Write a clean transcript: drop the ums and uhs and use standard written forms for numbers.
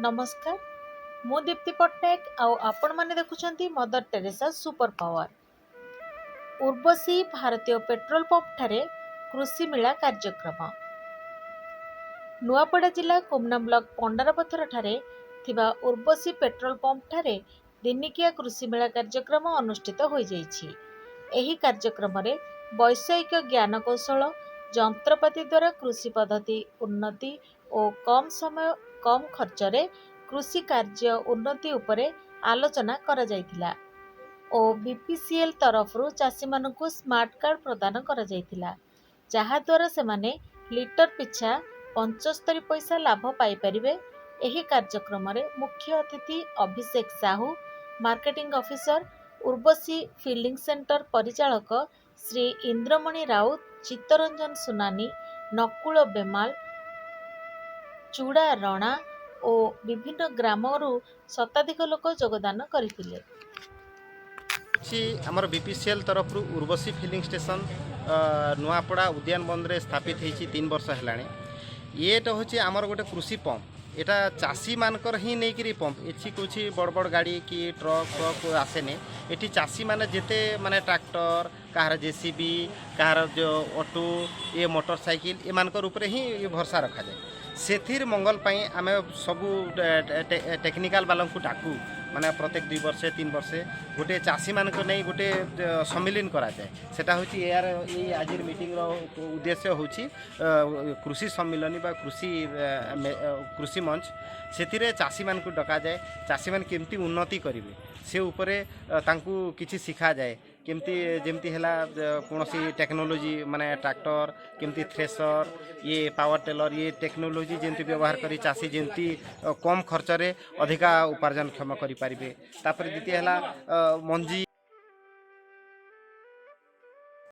ନମସ୍କାର, ମୁଁ ଦୀପ୍ତି ପଟ୍ଟନାୟକ ଆଉ ଆପଣମାନେ ଦେଖୁଛନ୍ତି Mother Teresa super power. Urvashi ଭାରତୀୟ ପେଟ୍ରୋଲ ପମ୍ପଠାରେ କୃଷି ମେଳା କାର୍ଯ୍ୟକ୍ରମ। ନୂଆପଡ଼ା ଜିଲ୍ଲା କୋମନା ବ୍ଲକ ପଣ୍ଡାରପଥରଠାରେ ଥିବା ଉର୍ବଶୀ ପେଟ୍ରୋଲ ପମ୍ପଠାରେ ଦିନିକିଆ କୃଷି ମେଳା କାର୍ଯ୍ୟକ୍ରମ ଅନୁଷ୍ଠିତ ହୋଇଯାଇଛି। ଏହି କାର୍ଯ୍ୟକ୍ରମରେ ବୈଷୟିକ ଜ୍ଞାନକୌଶଳ, ଯନ୍ତ୍ରପାତି ଦ୍ୱାରା କୃଷି ପଦ୍ଧତି ଉନ୍ନତି ଓ କମ୍ ସମୟ କମ୍ ଖର୍ଚ୍ଚରେ କୃଷି କାର୍ଯ୍ୟ ଉନ୍ନତି ଉପରେ ଆଲୋଚନା କରାଯାଇଥିଲା ଓ ବିପିସିଏଲ୍ ତରଫରୁ ଚାଷୀମାନଙ୍କୁ ସ୍ମାର୍ଟ କାର୍ଡ ପ୍ରଦାନ କରାଯାଇଥିଲା, ଯାହାଦ୍ୱାରା ସେମାନେ ଲିଟର ପିଛା 75 ପଇସା ଲାଭ ପାଇପାରିବେ। ଏହି କାର୍ଯ୍ୟକ୍ରମରେ ମୁଖ୍ୟ ଅତିଥି Abhishek Sahu, marketing officer, Urvashi filling centre ପରିଚାଳକ ଶ୍ରୀ ଇନ୍ଦ୍ରମଣି ରାଉତ, ଚିତ୍ତରଞ୍ଜନ ସୁନାନୀ, ନକୁଳ ବେମାଲ, ଚୂଡ଼ା ରଣା ଓ ବିଭିନ୍ନ ଗ୍ରାମରୁ ଶତାଧିକ ଲୋକ ଯୋଗଦାନ କରିଥିଲେ। ଅଛି ଆମର ବିପିସିଏଲ୍ ତରଫରୁ ଉର୍ବଶୀ ଫିଲିଂ ଷ୍ଟେସନ୍ ନୂଆପଡ଼ା ଉଦ୍ୟାନ ବନ୍ଦରେ ସ୍ଥାପିତ ହେଇଛି, 3 ବର୍ଷ ହେଲାଣି। ଇଏଟା ହେଉଛି ଆମର ଗୋଟେ କୃଷି ପମ୍ପ। ଏଟା ଚାଷୀମାନଙ୍କର ହିଁ ନେଇକିରି ପମ୍ପ। ଏଠି କିଛି ବଡ଼ ବଡ଼ ଗାଡ଼ି କି ଟ୍ରକ୍ ଫ୍ରକ୍ ଆସେନି। ଏଠି ଚାଷୀମାନେ ଯେତେ ମାନେ ଟ୍ରାକ୍ଟର, କାହାର ଜେସିବି, କାହାର ଯେଉଁ ଅଟୋ, ଏ ମୋଟର ସାଇକେଲ, ଏମାନଙ୍କର ଉପରେ ହିଁ ଭରସା ରଖାଯାଏ। ସେଥିର ମଙ୍ଗଲ ପାଇଁ ଆମେ ସବୁ ଟେକ୍ନିକାଲ ବାଲାଙ୍କୁ ଡାକୁ। ମାନେ ପ୍ରତ୍ୟେକ 2 ବର୍ଷ 3 ବର୍ଷ ଗୋଟେ ଚାଷୀମାନଙ୍କୁ ନେଇ ଗୋଟେ ସମ୍ମିଳନୀ କରାଯାଏ। ସେଟା ହେଉଛି ଏହାର ଏଇ ଆଜିର ମିଟିଂର ଉଦ୍ଦେଶ୍ୟ ହେଉଛି କୃଷି ସମ୍ମିଳନୀ ବା କୃଷି ମଞ୍ଚ। ସେଥିରେ ଚାଷୀମାନଙ୍କୁ ଡକାଯାଏ। ଚାଷୀମାନେ କେମିତି ଉନ୍ନତି କରିବେ, ସେ ଉପରେ ତାଙ୍କୁ କିଛି ଶିଖାଯାଏ। କେମିତି ଯେମିତି ହେଲା କୌଣସି ଟେକ୍ନୋଲୋଜି, ମାନେ ଟ୍ରାକ୍ଟର, କେମିତି ଥ୍ରେସର, ଇଏ ପାୱାର ଟେଲର, ଇଏ ଟେକ୍ନୋଲୋଜି ଯେମିତି ବ୍ୟବହାର କରି ଚାଷୀ ଯେମିତି କମ୍ ଖର୍ଚ୍ଚରେ ଅଧିକା ଉପାର୍ଜନକ୍ଷମ କରିପାରିବେ। ତାପରେ ଦ୍ୱିତୀୟ ହେଲା ମଞ୍ଜି।